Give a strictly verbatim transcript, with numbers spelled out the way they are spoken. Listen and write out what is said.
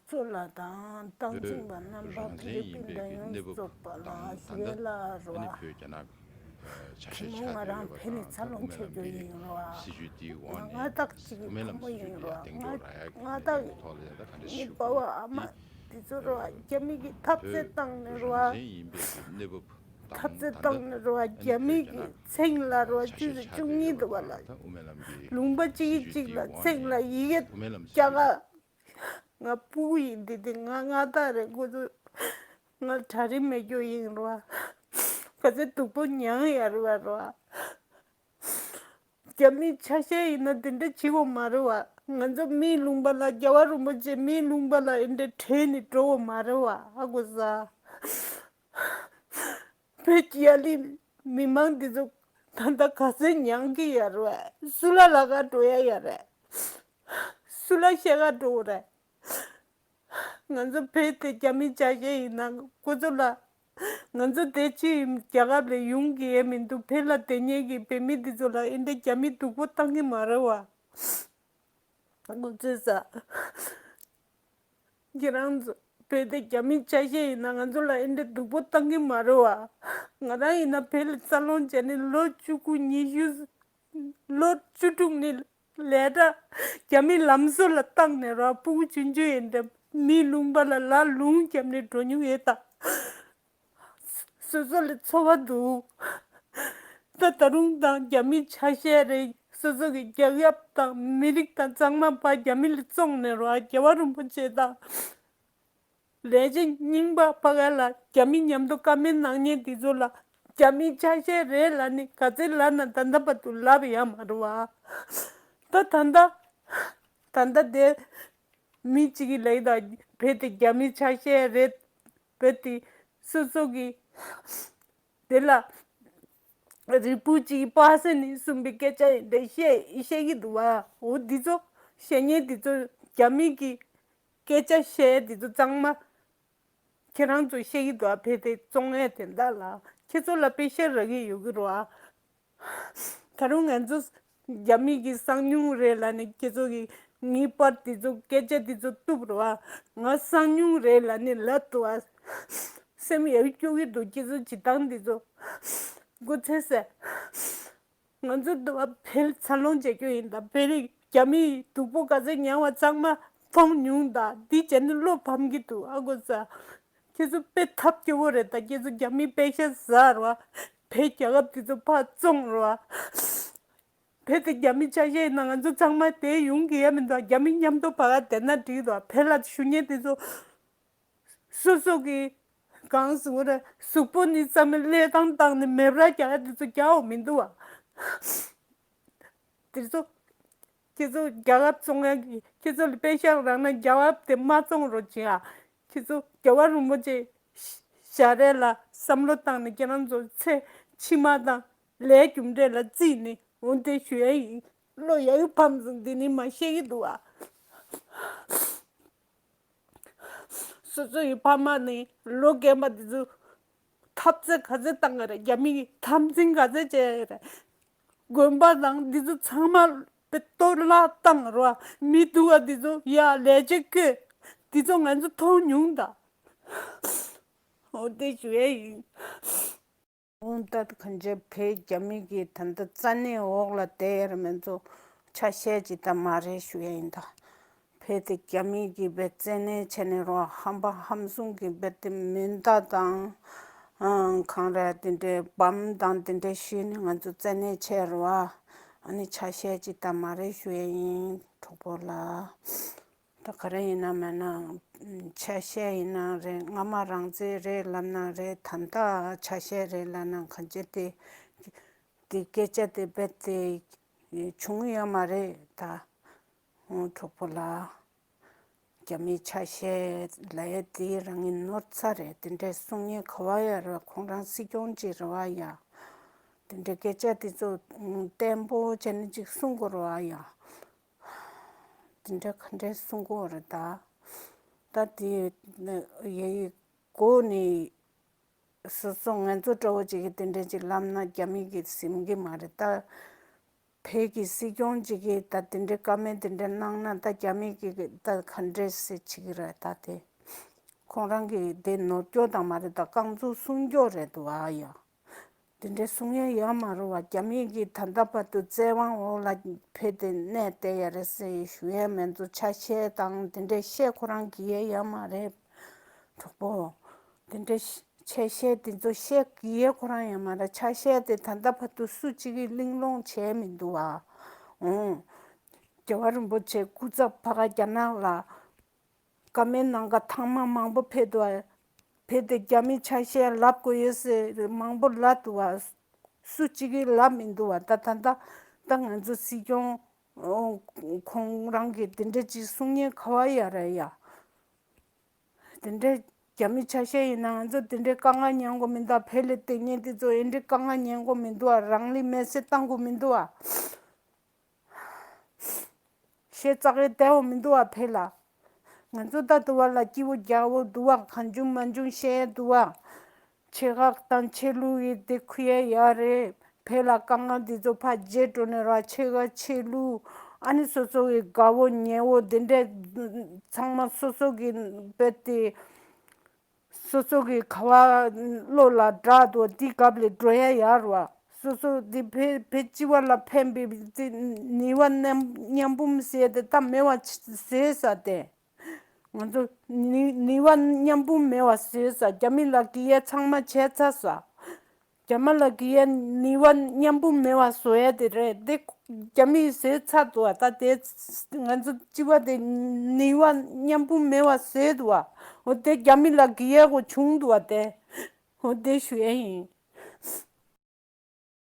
གཙོ་ལ་དང་། སྟངས་འཛིན་པ་རྣམ་པ་ཕི་ལི་པིན་དང་ཡོངས་སུ་རྫོགས་པ་ལ་ཞེས་ལ་རོ། ཨ་ནི་བོད་རྒྱ་ནག་གི་ཆ་ཤས་ཆགས་བསྡད་ཡོད་པ་དང་ད་དབུ་མའི་ལམ་གྱི་སྲིད་བྱུས་དེའི་འོག་ནས་དབུ་མའི་ལམ་སྲིད་བྱུས་དེ་གདེང་འཇོག་རག་ཡག་གི་ཐོག་ལ་ཡང་ད་ག་འདྲ་ཞིག་ཡོད་པ་དེ་དེ་ཚོ་རོ། རྒྱ་མི་གི་འཐབ་རྩོད་བཏང་ནས་རོ། རང་བཙན་ཡིན་པའི་གནས་བབ་འཐབ་རྩོད་བཏང་ནས་རོ། རྒྱ་མི་གི་མཚན་ལ་རོ། ཆུ་ཚོད་བཅུ་གཉིས་འདུག་བ་ལ། ལུང་པ་གཅིག་གཅིག་ལ་མཚན་ལ་ཡི་གེ་རྒྱ་གར། ང་ཕྲུ་གུ་ཡིན། འདི་དེ་ང་མངའ་བདག་རེད། ཁོ་ཚོ་ང་གྲ་རིམ་མེད་རྒྱུ་ཡིན་རོ། ག་ཚོད་སྡུག་པོ་མྱངས་ཡ་རེད་བ་རོ། རྒྱ་མིའི་ཆ་ཤས་ཡིན་ན་དེ་འདྲ་བྱེད་དགོས་མ་རེད་བ། ང་ཚོ་མིའི་ལུང་པ་ལ། རྒྱལ་བ་རིན་པོ་ཆེ་མིའི་ལུང་པ་ལ་ཨེ་འདྲ་བྲོས་ནས་འགྲོ་དགོས་མ་རེད་བ། ཨ་ཁུ་ས། བོད་ཀྱི་ཡ་ལི་མི་མང་འདི་ཚོ་ད་ལྟ་ག་ཚོད་མྱངས་ཀྱི་ཡོད་རེད། སུ་ལ་ལ་ག་འགྲོ་ཡ་ཡོད་རེད། སུ་ལ་བཤད་ག་འགྲོ་གི་རེད། ང་ཚོ་བོད་དེ་རྒྱ་མི་ཆ་ཤས་ཡིན་ན་ཁོ་ཚོ་ལ། ང་ཚོ་དེ་ཕྱི་རྒྱ་གར་ལ་ཡོང་གི་ཡས་མི་འདུག་བོད་ལ་བསྡད་མཁན་གྱི་བོད་མི་འདི་ཚོ་ལ་ཨེ་འདྲ་རྒྱ་མི་སྡུག་པོ་བཏང་གི་མ་རེད་བ། ཁོ་ཚོས་ས། ཁྱེད་རང་ཚོ་བོད་དེ་རྒྱ་མི་ཆ་ཤས་ཡིན་ན་ང་ཚོ་ལ་ཨེ་འདྲ་སྡུག་པོ་བཏང་གི་མ་རེད་བ། ང་རང་ཡིན་ན་བོད་ལ་འཚར་ལོངས་བྱས་ནས་ལོ་བཅུ་དགུ་ཉི་ཤུ། ལོ་བཅུ་དྲུག་ནས་ལས་གྲྭ་རྒྱ་མི་ལམ་བཟོ་ལ་བཏང་ནས་རོ། ཕྲུ་གུ་ཆུང་ཆུང་ཡིན་དེ་མིའི་ལུང་པ་ལ་ལ་ལུང་བརྒྱབ་ནས་འགྲོ་མྱོང་ཡོད་ད། སོ་སོ་ལ་འཚོ་བ་འདུག་ད་ད་རུང་དང་རྒྱ་མི་ཆ་ཤས་རེད། སོ་སོ་གི་རྒྱལ་ཁབ་དང་མི་རིགས་དང་གཙང་མ་ཕར་རྒྱ་མི་ལ་བཙོངས་ནས་རོ། རྒྱལ་བ་རིན་པོ་ཆེ་དང་ལས་བྱེད་རྙིང་པ་ཕ་ག་ལ་རྒྱ་མི་མཉམ་དུ་བཀའ་མོལ་གནང་མཁན་དེ་ཚོ་ལ་རྒྱ་མི་ཆ་ཤས་རེད་ལབ་ནས་ག་ཚོད་ལབ་ན་ད་ལྟ་བར་དུ་ལབ་ཡ་མ་རེད་བ། ད་ད་ལྟ་ད་ལྟ་དེ་མི་གཅིག་གིས་ལབ་ཡོད་ད། བོད་དེ་རྒྱ་མི་ཆ་ཤས་རེད། བོད་དེ་སོ་སོ་གི་དེ་ལ་རིལ་བུ་གཅིག་པ་སེ་ནས་གསུངས་པའི་སྐད་ཆ་ཡིན་འདྲ་བཤད་བཤད་ཀྱི་འདུག་བ། འོ་འདི་ཚོ་བཤད་མཁན་འདི་ཚོ་རྒྱ་མི་གི་སྐད་ཆ་བཤད་འདི་ཚོ་གཙང་མ་ཁྱེད་རང་ཚོ་བཤད་ཀྱི་འདུག་བ། བོད་དེ་བཙོང་ཡས་དེ་འདྲ་ལ་ཁྱེད་ཚོ་ལ་དཔེ་བཤད་རག་གི་ཡོད་ཀྱི་རེད་བ། ད་རུང་ང་ཚོ་རྒྱ་མི་གི་གསང་ཉུལ་རེད་ལབ་ནས་ཁྱེད་ཚོ་གི་ངེས་པར་དེ་ཚོ་སྐད་ཆ་དེ་ཚོ་གཏུབ་རོགས་ཨ། ང་གསང་ཉུལ་རེད་ལབ་ནས་ལབ་འདུག་ཨ། སེམས་ཡག་སྐྱོ་གི་འདུག་ཁྱེད་ཚོ་བྱེད་སྟངས་དེ་ཚོ་མགོ་ཚོས་ཟེར། ང་ཚོ་འདི་བ་བལ་འཚར་ལོངས་བྱེད་རྒྱུ་ཡིན་ད། བལ་རྒྱ་མི་སྡུག་པོ་ག་ཚོད་མྱངས་བ་ཚང་མ་མཐོང་མྱོང་ད། འདི་བྱས་ནས་བློ་ཕམ་གི་འདུག་ཨ་གོ་ས། ཁྱེད་ཚོ་དཔེ་ཐབས་སྐྱོ་བོ་རེད་ད། ཁྱེད་ཚོ་རྒྱ་མི་པེ་ཤ་ཟ་རོ། བལ་རྒྱལ་ཁབ་དེ་ཚོ་ཕར་བཙོང་རོ། བལ་དེ་རྒྱ་མི་ཆ་ཤས་ཡིན་ན་ང་ཚོ་ཚང་མ་དེ་ཡོང་གི་ཡ་མི་འདུག་རྒྱ་མི་མཉམ་དུ་བ་ག་དེ་ན་འགྲིག་འདུག་བལ་ལ་ཞུ་མཁན་དེ་ཚོ་སོ་སོ་གི་གང་ཟེར་རེད། གཟུགས་པོ་ནི་ཙམ་བློས་བཏང་བཏང་ནས་མེ་འབར་རྒྱག་ཡ་དེ་ཚོ་རྒྱག་འོ་མི་འདུག་བ། དེ་ཚོ་ཁྱེད་ཚོ་རྒྱལ་ཁབ་བཙོང་ཡ་གི་ཁྱེད་ཚོ་ལ་པེ་ཤག་རག་ན་རྒྱལ་ཁབ་དེ་མ་བཙོང་རོགས་བྱེད་ཨ། ཁྱེད་ཚོ་རྒྱལ་བ་རིན་པོ་ཆེ་ཞལ་རས་ལ་བསམ་བློ་བཏང་ནས་ཁྱེད་རང་ཚོ་ཚེ་ཕྱི་མ་དང་ལས་རྒྱུ་འབྲས་ལ་བརྩིས་ནས་འོ་དེ་ཞུ་ཡ་ཡིན། བློ་ཡག་ཕམ་སོང་འདི་ནི་མ་ཤེས་ཀྱི་འདུག་ཨ། སོ་སོ་ཡི་ཕ་མ་ནི་ལོ་རྒན་པ་འདི་ཚོ་འཐབ་རྩོད་ག་ཚོད་བཏང་གི་རེད། རྒྱ་མི་གི་འཐབ་འཛིང་ག་ཚོད་བྱས་ཡོད་རེད། དགོན་པ་དང་འདི་ཚོ་ཚང་མ་དཔེ་གཏོར་བརླག་བཏང་རོ། མི་སྡུག་པ་འདི་ཚོ་ཡ་ལས་བྱེད་བསྐོས། འདི་ཚོ་ང་ཚོ་མཐོང་མྱོང་ད། འོ་དེ་ཞུ་ཡས་ཡིན། འོང་ད་གང་ཅི་བོད་རྒྱ་མི་གི་ད་ལྟ་རྩ་གནས་འོག་ལ་བསྡད་ཡ་ར་མེད་ཚོ་ཆ་ཤས་ཅིག་ད་མ་རེད་ཞུ་ཡ་ཡིན་ད། བོད་དེ་རྒྱ་མི་གི་བའི་བཙན་གནས་བྱས་ནས་རོ། ཧམ་པ་ཧམ་བཟུང་གི་བའི་དེ་མེ་མདའ་དང་། ཨང་། གང་རེད་དེ་འདྲའི་བམ་དང་དེ་འདྲའི་ཞུས་ནས་ང་ཚོ་བཙན་གནས་བྱས་རོ། ཨ་ནི་ཆ་ཤས་ཅིག་ད་མ་རེད་ཞུ་ཡ་ཡིན་གྲོགས་པོ་ལགས། ད་ག་རེ་ཡིན་ན་མེད་ན་ཆ་ཤས་ཡིན་ན་རེད། སྔ་མ་རང་བཙན་རེད་ལབ་ན་རེད། ད་ལྟ་ཆ་ཤས་རེད་ལབ་ན་གང་ཅི་དེ་དེ་སྐད་ཆ་དེ་རྦད་དེ་བྱུང་ཡོད་མ་རེད་ད། ཨོ་གྲོགས་པོ་ལགས། རྒྱ་མིའི་ཆ་ཤས་ལབ་ཡ་དེ་རང་གི་ནོར་ཚ་རེད། དེ་འདྲའི་གསུང་ཉན་ག་བ་ཡོད་རེད། ཁོང་རང་སྲིད་སྐྱོང་ཅིག་རེད་བ་ཡ། དེ་འདྲའི་སྐད་ཆ་དེ་ཚོ་བརྟན་པོ་བྱས་ནས་ཅིག་གསུང་དགོས་རེད་བ་ཡ། དེ་འདྲ་ག་འདྲས་གསུང་གི་ཡོད་རེད་ད། ད་དེ་ཡའི་སྒོ་ནས་སོ་སོ་ང་ཚོ་འདྲ་བོ་ཅིག་གིས་དེ་འདྲ་ཅིག་ལབ་ན་རྒྱ་མི་གིས་ཟིན་གི་མ་རེད་ད། བོད་ཀྱི་སྲིད་སྐྱོང་ཅིག་གིས་ད་དེ་འདྲའི་བཀའ་མོལ་དེ་འདྲ་གནང་ན། ད་རྒྱ་མི་གིས་ད་ག་འདྲས་སེ་བྱེད་ཀྱི་རེད། ད་དེ་ཁོང་རང་གིས་དེ་ནོར་སྐྱོ་དང་མ་རེད། ད་རྐང་འཛུགས་སྲུང་སྐྱོབ་རེད་འདུག་ཨ་ཡ། དེ་འདྲའི་གསུང་ཡ་ཡོད་མ་རེད་བ། རྒྱ་མི་གིས་ད་ལྟ་བར་དུ་བཙན་དབང་འོག་ལ་བོད་དེ་གནས་བསྡད་ཡ་རེད་ཟེར་ཞུ་ཡ་མེད་འདུག་ཆ་ཤས་དང་དེ་འདྲའི་བཤད་ཁོ་རང་གི་ཡ་ཡོད་མ་རེད། གྲོགས་པོ། དེ་འདྲའི་ཆ་ཤས་དེ་ཚོ་བཤད་གི་ཡ་ཁོ་རང་ཡོད་མ་རེད། ཆ་ཤས་དེ་ད་ལྟ་བར་དུ་སུ་གཅིག་གིས་གླེང་སློང་བྱས་མི་འདུག་བ། འོང་། རྒྱལ་བ་རིན་པོ་ཆེ་སྐུ་ཚབ་ཕ་ག་རྒྱ་ནག་ལ་བཀའ་མོལ་གནང་ག་ཐེངས་མ་མང་པོ་ཕེབས་འདུག་བ། ཕེབས་ཏེ་རྒྱ་མི་ཆ་ཤས་ལབ་དགོས་ཡོད་ཟེར་མང་པོ་ལབ་འདུག་བ། སུ་གཅིག་གིས་ལབ་མི་འདུག་བ། ད་ད་ད་ད་ང་ཚོ་སྲིད་སྐྱོང་ཨོ་ཁོང་རང་གིས་དེ་འདྲ་ཅིག་གསུང་ཉན་ག་བ་ཡ་རེད་ཡ། དེ་འདྲའི་རྒྱ་མི་ཆ་ཤས་ཡིན་ན་ང་ཚོ་དེ་འདྲའི་དཀའ་ངལ་ཉན་དགོས་མི་འདུག་བ། བོད་ལ་བསྡད་མཁན་དེ་ཚོ་ཨེ་འདྲའི་དཀའ་ངལ་ཉན་དགོས་མི་འདུག་བ། རང་ལུས་མེར་སྲེག་བཏང་དགོས་མི་འདུག་བ། ཤེས་ཙག་གི་བསྡད་འོ་མི་འདུག་བ་བོད་ལ། ང་ཚོ་ད་དུ་བ་ལ་སྐྱིད་པོ་རྒྱག་འོ་འདུག་བ། གང་བྱུང་མ་བྱུང་བཤད་འདུག་བ། ཆེ་ཁག་དང་ཆེ་ལུགས་ཡི་དེ་ཁུ་ཡ་ཡ་རེད། བོད་ལ་དཀའ་ངལ་འདི་ཚོ་ཕར་རྗེས་འགྲོ་ནས་ར་ཆེ་ཁག་ཆེ་ལུགས། ཨ་ནི་སོ་སོ་གི་དགའ་བོ་ཉེ་བོ་དེ་འདྲས་ཚང་མ་སོ་སོ་གི་བོད་དེ། སོ་སོ་གི་ཁ་བ་བློ་ལ་བསྒྲགས་འདུག་དེ་སྐབས་ལས་འགྲོ་ཡ་ཡར་བ། སོ་སོ་དེ་བོད་བོད་སྤྱི་བ་ལ་ཕན་པའི་དེ་ནུས་པ་མཉམ་མཉམ་སྤུངས་ཟེར་དེ་ད་མེད་བ་བཟོས་ས་དེ། ང་ཚོ་ནུས་ནུས་པ་མཉམ་སྤུངས་མེད་བ་བཟོས་ས། རྒྱ་མི་ལ་གི་ཡ་ཚང་མ་བྱས་ཚར་ས། རྒྱ་མ་ལ་གི་ཡ་ནུས་པ་མཉམ་སྤུངས་མེད་བ་བཟོ་ཡ་དེ་རེད་དེ། རྒྱ་མིས་བཟོས་ཚར་འདུག་བ། ད་དེ་ང་ཚོ་སྤྱི་བ་དེ་ནུས་པ་མཉམ་སྤུངས་མེད་བ་བཟོས་འདུག་བ། འོ་དེ་རྒྱ་མི་ལ་གི་ཡ་གོ་བྱུང་འདུག་བ་དེ། འོ་དེ་ཞུ་ཡ་ཡིན།